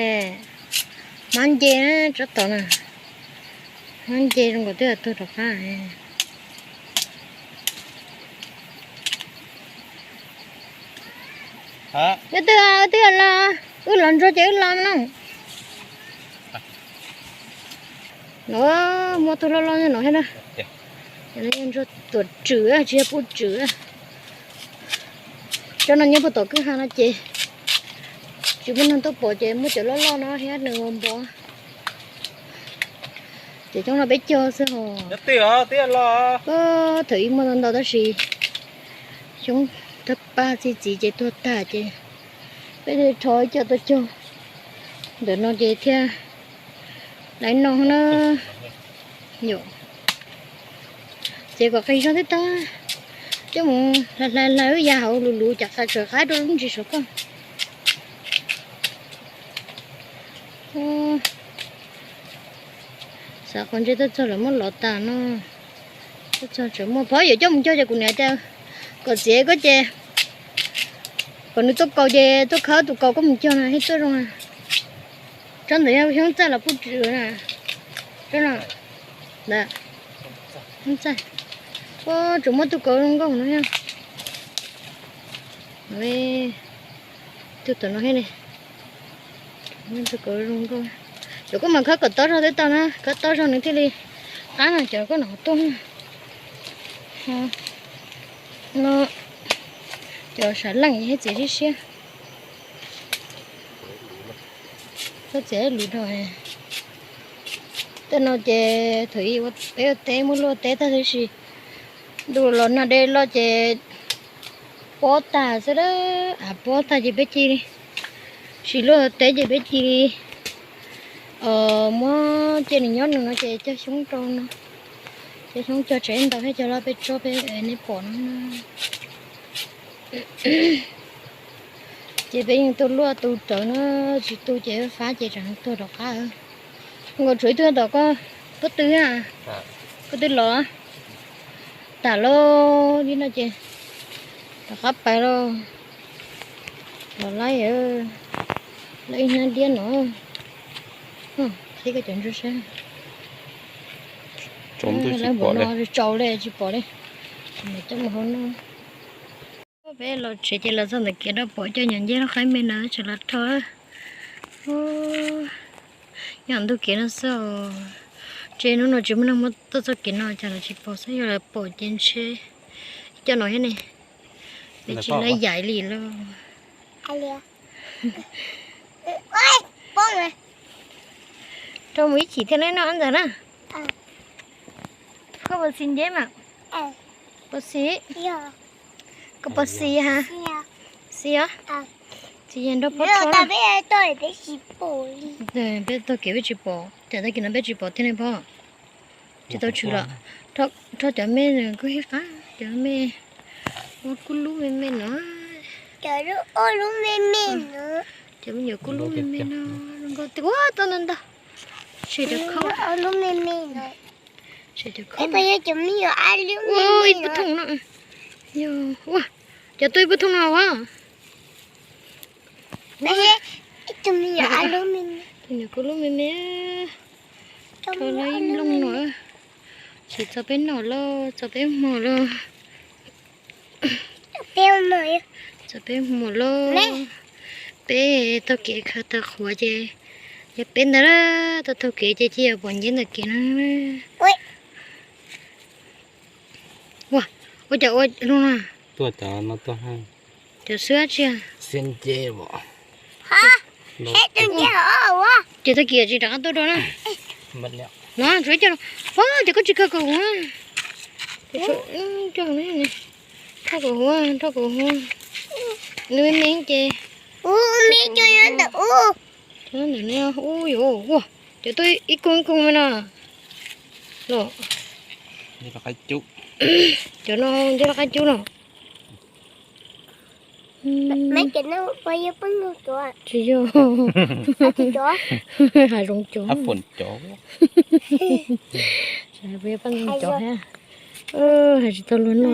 hmab nce na tsob tod na. Hmab nce zoo nkaus twb yuav tuag rov qab. Nyob twg twb los, wb los ntsuag ces wb los no. No muaj tug loj loj no thiab na. Ntsuag tuam tswm tsis yog puj tswm. Tsob no nyob puag tom kwj ha no ces tsis muaj neeg tuaj pom ces muaj cov loj loj no thiab nws ua npov. Ces xyoob no peb cog xwb os. Thaum ub muaj ntau ntau tab sis xyoob thaj paj txi txiv ces tuag tag ces peb thiaj rho ib co tuaj cog. Ntawm no ces thiaj laiv no na. Ces kom qis zog thiab tag, coj mus hlais hlais hlais wb ya hauv luv luv cas tsam qaib rau lub ntsis saum koj. Xav qhov ntse tuaj txog lawv muab lov tas no. Tuaj txog tseem muaj Phob, yuav coj mus cog ces kuv niam tias kom txiav koj ces kom nws tuaj kaus ces tuaj khawb tus kaus koj mus cog na thiaj tuaj zoo na. Tsob ntawd yog xyoob txaij los puj tswm na. Tsob no ntag, xyoob txaij. Tseem muaj tus kaus zoo nkauj no thiab. Tus tom no thiab ne. Tus kaus zoo nkauj. Cov koj mas khawb kom tob zog twb tau na, khawb tob zog nws thiaj li qab na, cov koj no tuaj no. Cov sav leej thiab txiav siab siab. Koj txiav luv rau. Tej no ces thaum ub peb ua teb muab luaj teb tag tab sis Ntu los nag dej loj ces pob tag xwb dab, a pob tag ces peb cia li, sim luaj teb ces peb cia li muab cia nws nyob nws no ces cog xyoob rau no, cog xyoob cog tsev ntau thiab cog loj peb tsob peb nej pom no na. Ces peb yeej tuaj luaj tu rawv na, tsis tu ces fab ces tsam tuag rov qab. Nkaus tshuav ib tug tom koj, pob tw, pob tw los tas lauj, li no ces rov qab pais lauj. Los laib, laib ib hnab diab no, qhib koj cov ntsuag sab. Lawv npaum no tsaus li tsis pom li, coj mus hau no. Peb los tsev ces los txog ntawm kev rau pom coj nyuam nceb lub qaib me na tseem los rho. Nyob ntug kev no xwb os. Ces hnub no tsis muaj neeg muab tuaj txoj kev no cas los tsis pom xwb, yog lawv pom ces ntshe coj no thiab ne. Nws tsis lab yaim li lauj. Rau mus ib chim thiaj li noj ntawd na. Koj puas xis nceb mas? Puas xis? Koj puas xis ha? Xis os. Tsis yog nrog phob rho na. Peb taug kev peb tsis pom, cas tag kis no peb tsis pom thiab ne phob. Tsis tau tshwm los. Rho cov me kub hib qab, cov me ua kub lub me me no. Cov me nyuam kub lub me me no, zoo nkauj tiag, ua tau ntau ntau. Sem cov khau, sem cov khau. Ua ib puag thooj no, yog ua, cov tuaj ib puag thooj no ua. Tus nyuam kub lub me me, rho los ib nplooj no. Tsis txog peb noj lauj, txog peb muag lauj. Txog peb muag lauj. Peb taug kev khaws taw qhuav ces yog peb ntag, taug taug kev ces cia pom nceb ntawm kev no. Ua, ua cas ua zoo na? Tuaj cov no tuaj. Cov xwb tsis, ces tag kis tsis rov qab tuaj dua na. No tsuav ib co no. Phob, ces koj tsis khaws kom huv. Rho kom huv, rho kom huv. Nws me me ces ntawm ub yuav, cov tuaj ib koog ib koog me no. Los, cov no nceb laj qab cub no. Tsis yog, hav zoov cov. Puas yog paj ntxoog cov thiab? Hais tsis tau luag noj.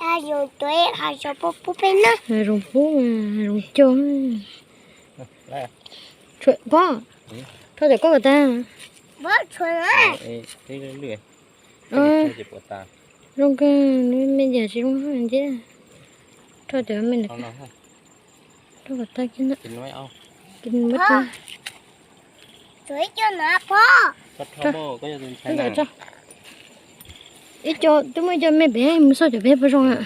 Hav zoov pub, hav zoov cog. Phob, rho cov koj kom tag. Zoo kawg, nws me me cas tsis zoo nceb. Rho cov me ntawm, rho kom tag kiag ntawm. Ib co twb muaj ib co me pem mus xauj cov pem puas zoo na.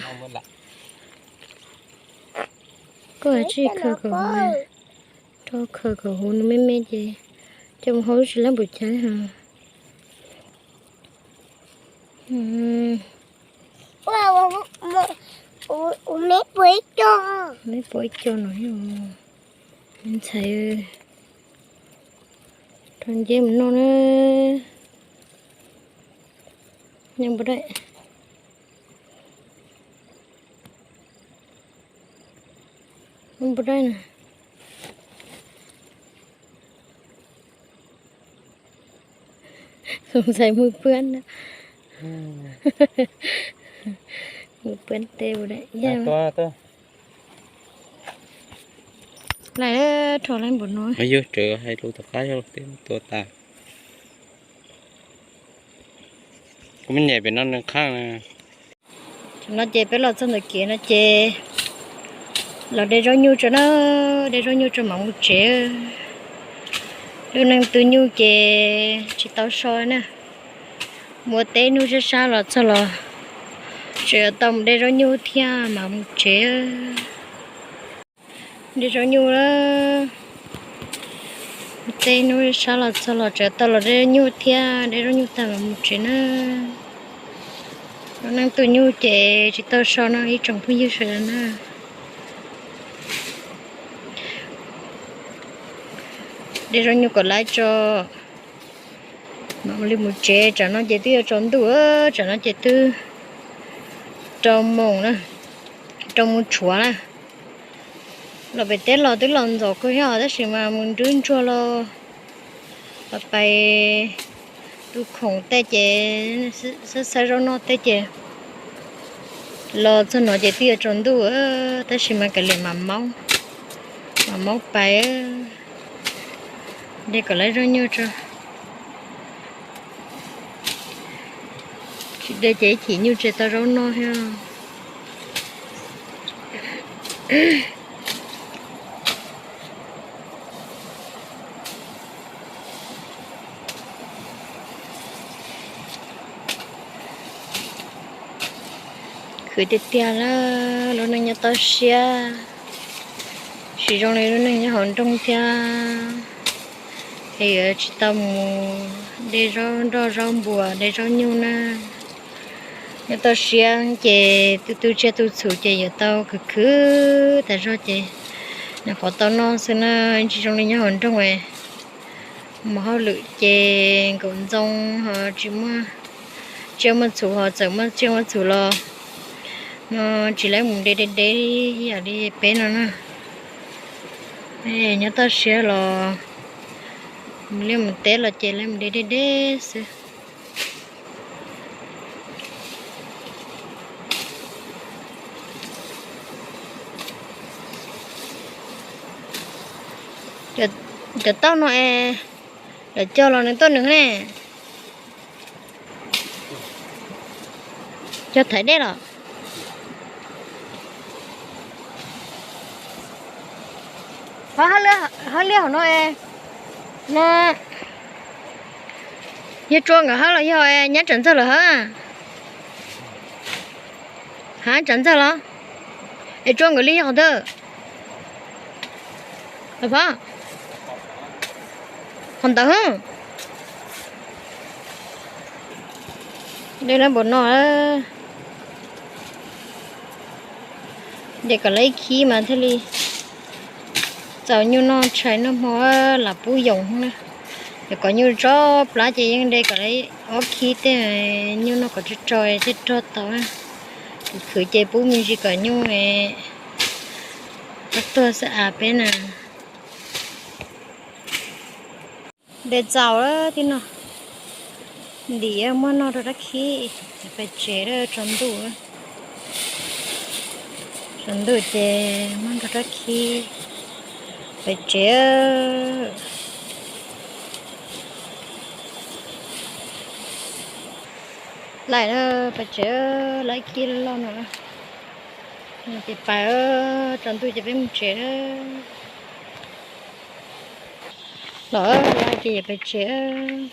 Koj tsij khaws kom huv, rho khaws kom huv nws me me ces coj mus hau lub tsis lab npum chav li hos. Neb puas ib co no, ntxhais, rho nceb mus noj na. Neb puas dai, neb puas dai na. Xoo xais mws pwab na. Mws pwab teb ua dai. Lawv rho lawv npaum no. Yog tseem hais lus tom qab yog tej tua tas. Kuv me nyem pem no nws qhaj na. Tam no ces peb los txog ntawm kev no ces los de zaub nyuj tso na, de zaub nyuj tso mam mus tsev. Lub neej tw nyuj ces tsis tau so na. Mus ua teb hnub sab sab los txog los tseem yuav tau mus de zaub nyuj thiab mam mus tsev. De zaub nyuj na. Ua teb hnub sab los txog los tseem tau los de zaub nyuj thiab, de zaub nyuj tag mam mus tsev na. Neej tu nyuj ces tsis tau so no ib tsoom phooj ywg sawv daws na. De zaub nyuj kom laib tso, mam li mus tsev. Tsam no ces twb yuav tsaus ntuj, tsam no ces twb rau moos na, rau moos tshuav na. Los pem teb los twb los ntxov kawg thiab tab sis mas mus nrub ntsuag los pais tu khoom tej ces xav xav zaub noj tej ces los txog no ces twb yuav tsaus ntuj, tab sis mas kav liam mam maub, mam maub pais. De kom laib zaub nyuj tso. Tsis de ces ib chim nyuj tsis tau zaub noj thiab. Khwv tiag tiag lawm, lub neej nyob toj siab, tsis zoo li lub neej nyob hauv nroog thiab. Es yuav tsis tau mus de zaub nroj zaub npua de zaub nyuj na. Nyob toj siab ces tu tu tsiaj tu txhu ces yuav tau khwv khwv tas zog ces nyuam qhuav tau noj xwb na, tsis zoo li nyob hauv nroog. Mus hauj lwm ces nkaum ntxoo ho tsis muaj tsiaj muaj txhu, ho txawm muaj tsiaj muaj txhu los no tsis laib mus de de de ib yam li peb no na. Nyob toj siab los mus liaj mus teb los ces laib mus de de de xwb. Cov tauj no es lawv cog los nws tuaj nws ne. Cog thaiv dej los. Hab liaj hauv no es no yog tsua nkawd hab los yog nyab Tsav Ntxawg lawv hab? Hab Tsav Ntxawg los? Es tsua nkawd li yog qhov twg? Pov, qhov ntawd. De lawm npaum no, de kom lawv ib khib mas thiaj li txaus nyuj noj tshais noj hmo lam pub yoos na. Yog kom nyuj tso plab ces yeej de kom lawv ob khib tej, nyuj noj kom tsau tsau thiaj rog tau. Khwv khwv ces pub me ntsis kom nyuj tuag xwb as peb na. De txaus tib no, ntim muab noj rau dab khib, pais tsev tsaus ntuj. Tsaus ntuj ces muab nrog rab khib pais tsev. Laim na, pais tsev, laib khib loj no. Ces pais, tsaus ntuj ces peb mus tsev. Los laib ces pais tsev.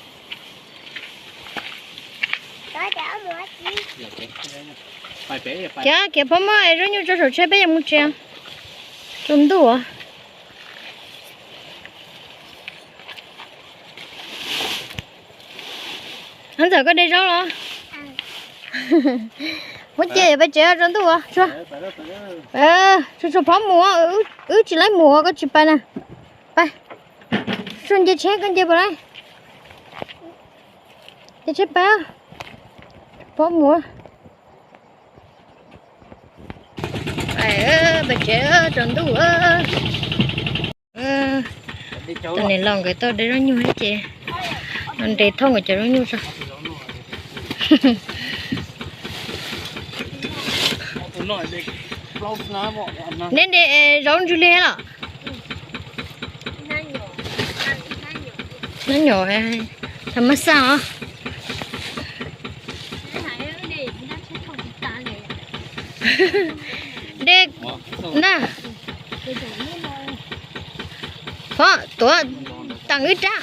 Kiag kiag phob muab zaub nyuj tso saum tsheb peb yuav mus tsev. Tsaus ntuj. Ntxawm koj de zaub los? Muab cia peb tsev tsaus ntuj. Tsuag tsuag phob mus, wb tsis laib mus koj tsis pais na. Pais, tsuag nce tsheb koj nce puas laib? Nce tsheb pais, phob mus. Pais tsev tsaus ntuj. Tau niam laus nkawd tau de zaub nyuj thiab ces nres thauj nkawd cov zaub nyuj tso. Neb de zaub ntsws li los? Nab nyom, tham mas xaj os. De na. Phob tuav, tam wb rab.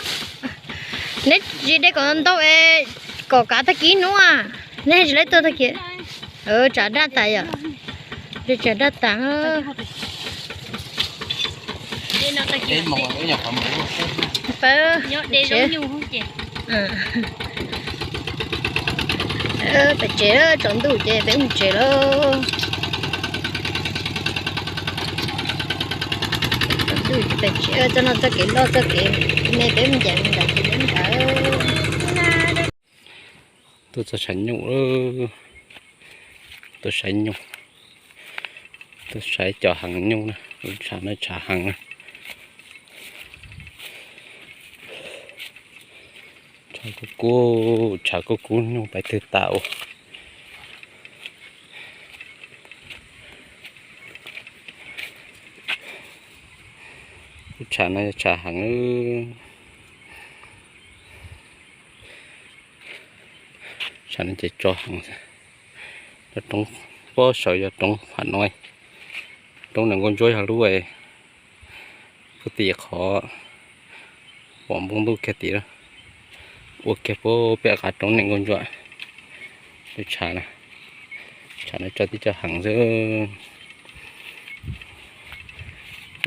Neb tsis de kom ntau es kom kav tag kis hnub. Neb tsis laib tuaj tag kis. Tsam daj tas yom. Tsam daj tas. Pab, Pem tsev, tsaus ntuj ces peb mus tsev lawm. Tsaus ntuj ces pem tsev, txoj no txoj kev loj txoj kev me, peb mus ncaim mus ncaim ces peb mus ncaim. Tuaj txog tshav nyuj, tuaj saib nyuj, tuaj saib cov heev nyuj na, tshav no tshav heev na. Tshav kub kub, tshav kub kub nyuj pais twg tas ua. Lub tshav no yog tshav heev. Tshav no ces tso heev. Roob pob saud yog roob Pham Noi, roob Niam Nkauj Ntsuab yog lub puag tim qhov pom npoo ntuj kiag tid, ua kiag puag pem qab roob Niam Nkauj Ntsuab. Lub tshav na, tshav no tso tib co heev xwb.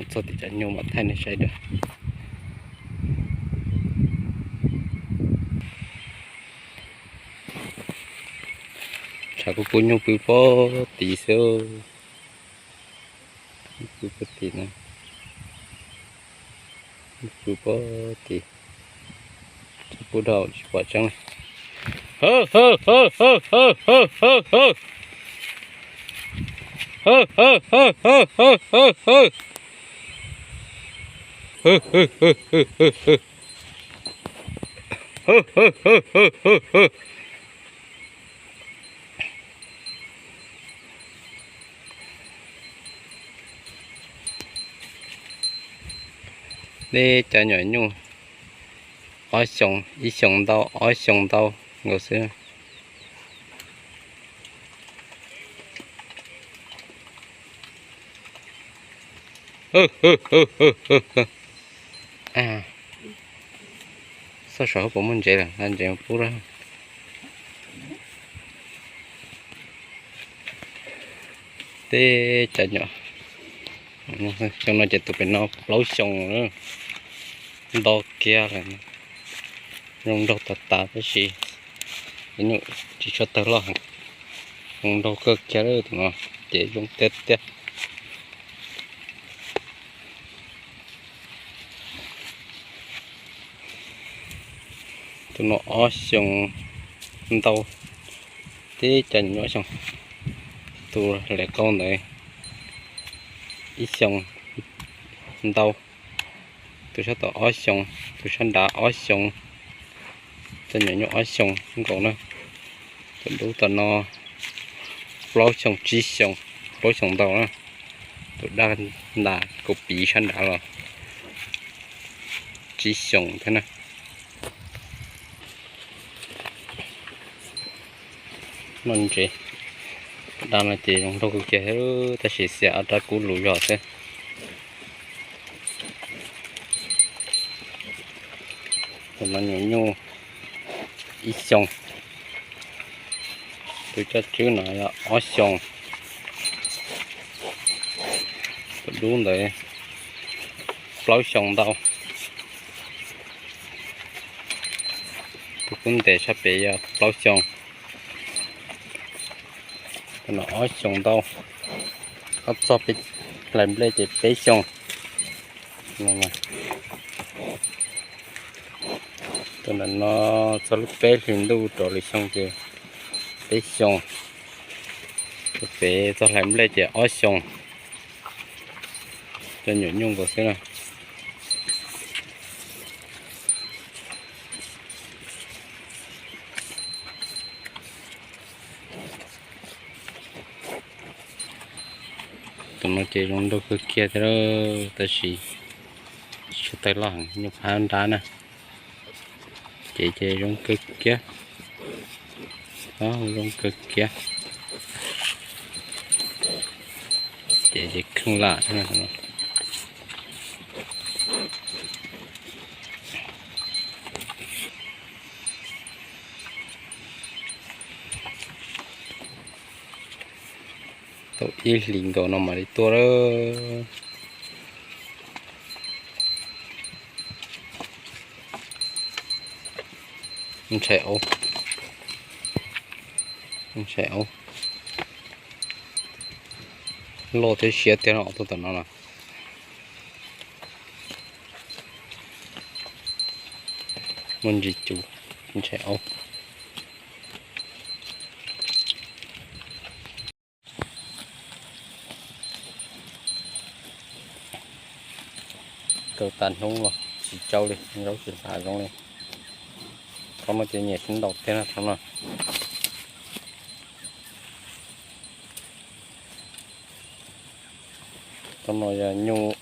Txog tim tshav nyuj mam thaij nej saib dua. Tshav kub kub nyuj pw pob tid xwb. Pw pob tid na, pw pob tid. Tsis pub dhau tsis pom tseeb. Tej cov nyuam nyuj ob xyoos, ib xyoos ntau, ob xyoos ntau nkaus xwb. Xauj saum hauv puas muaj ntsev lawm, ntsev pub lawm. Tej cov nyuam, xyoo no ces tus pem no plaub xyoos, ntau kiag lawm. Zoo nraug tas tas tab sis nyuj tsis tshua tawg loj heev. Zoo nraug kawg kiag tus no, ces zoo tiag tiag. Tus no ob xyoos ntau, tib co nyuam xyoo. Tus lawv qau ntawd ib xyoos ntau, tus sab tom ob xyoos, tus sab nrad ob xyoos. Cov nyuam nyuj ob xyoos nkaus na. Tus dub tom no plaub xyoos tsib xyoos, plaub xyoos ntau na. Tus daj ntas kaum piv sab nrad los tsib xyoos thiab na. Noj ntsev, dab no ces zoo nraug kawg kiag thiab tab sis xiam ob rab kub lus zog xwb. Tus no nyuam nyuj ib xyoos. Tus coj tswb no yog ob xyoos. Tus dub ntawd plaub xyoos ntau. Tus kub ntes sab pem yog plaub xyoos. Tus no ob xyoos ntau. Ob txog peb hlais nplej ces peb xyoos. Tus ntawm no txog lub peb hlis ntuj rau lwm xyoo ces peb xyoos. Tus pem txog hlais nplej ces ob xyoos. Cov nyuam nyuj nkaus xwb na. Tus no ces zoo nraug kawg kiag thiab tab sis tsis tshua tawg loj heev, nyuj phab nrab na. Ces ces zoo kawg kiag, zoo kawg kiag. Ces ces kheej lam thiab. Tau ib hlis nkaus no mam li tuaj lawm. Ntshai ub. Ntshai ub, loj thiab siab thiab no, tus tom no na. Muaj ntsis cus, ntshai ub. Kaw tas hnub los tsis tsau li, zaub tsis hlav zoo li. Thaum no ces nyiam sib ntaus thiab na thaum no. Thaum no yog nyuj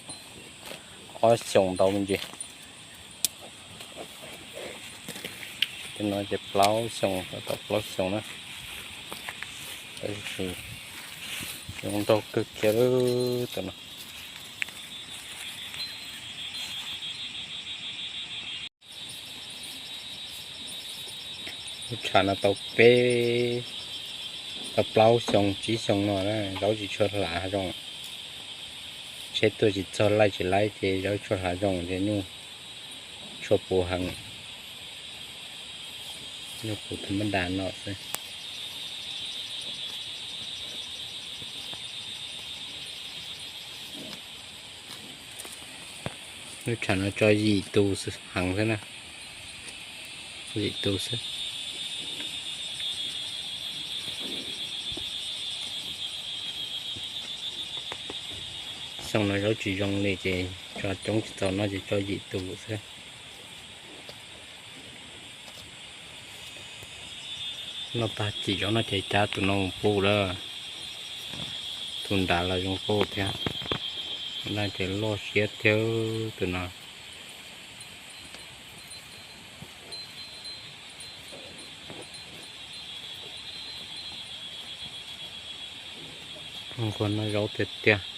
ob xyoos ntau me ntsis. Tej no ces plaub xyoos, tau plaub xyoos na. Tab sis zoo nraug kawg kiag li tus no. Lub tshav no tau peb, tau plaub xyoo tsib xyoo no na, zaub tsis tshua hlav zoo. Tsheb tuaj tsis txog laij tsis laib ces zaub tshua hlav zoo ces nyuj tshua puv heev. Nyuj puv thaum mab das no xwb. Lub tshav no tso yim tus heev xwb na, yim tus xwb. Xyoo no zaub tsis zoo li ces tso coob tsis txaus noj ces tso yim tus xwb. Noj tag cim zaub no ces cab tus no mus puj lawm. Tus nrad los zoo nkauj thiab, no ces loj siab thiab tus no. Nquag no zaub tiag tiag.